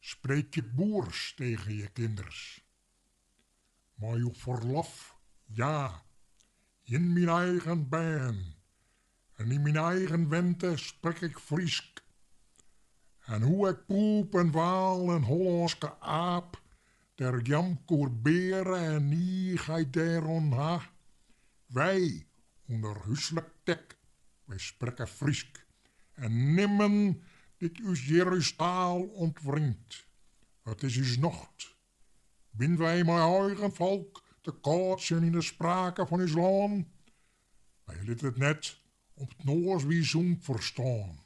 Spreek je boers tegen je kinders? Mei jo ferlof, ja, jin myn eigen bern en yn myn eigen wente sprek ik Frysk. En hoe ek poep en waal en Hollânske aap der jamk oer beare en niichheid dêroan ha, wy ûnder húslik tek, wy sprekke Frysk en nimmen dy't ús hjir ús taal ûntwringt. It is ús nocht. Binne wy mei eigen folk te kâltsjen yn de sprake fan ús lân? Wy litte it net om't noas wy sûn ferstân.